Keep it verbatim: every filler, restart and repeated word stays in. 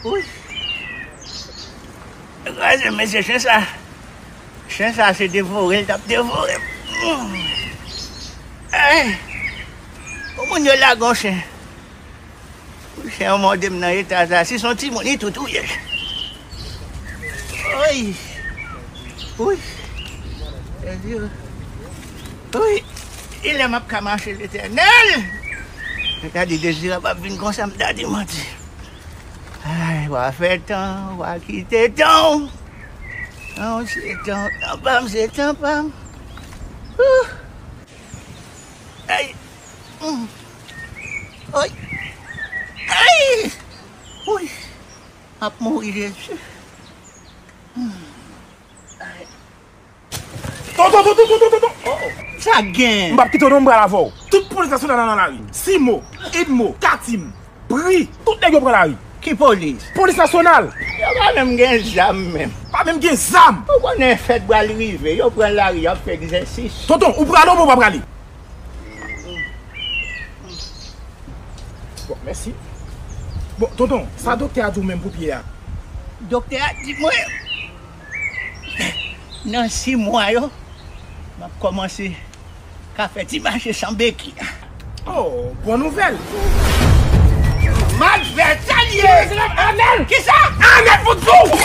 Wi. Kraze, mesye, chen sa. Chen sa se devore l t ap devore m. Ay. Pou moun yo lage yon chen. Chen an mòde m nan eta sa. Si se yon timoun, li tou touye l. Oy. Wi. Sèzire. Wi. Kilè m ap ka mache, Letènèl? Mwen ta di Dezirab ap vin konsa, m ta di manti. Ay, w a fè tan, w a kite tan w. Tan w se tan, tan pa m se tan pa m. Ouh. Ay. Mm. Oy. Ay. Oy. M ap mouri, Jezi. Mm. Ay. Tonton, tonton, tonton, tonton. Oh, oh. Sa gen? M p ap kite w non, m pral avè w. Tout polis nasyonal la nan lari. Simo, Edmo, Katim, Pri, tout nèg yo pran lari. Ki polis? Polis nasyonal. Yo pa menm gen zam menm. Pa menm gen zam. Ou konnen fèt pral rive, yo pran lari, y ap fè egzèsis. Tonton, ou prale oubyen ou pa prale? Bon, mèsi. Bon, tonton, sa doktè a di w menm pou pye a? Doktè a di mwen, nan sis mwa yo, m ap kòmanse ka fè ti mache san beki. Oh, bon nouvèl. Mat vèt, sa l ye? Anèl! Kisa? Anèl pou tou!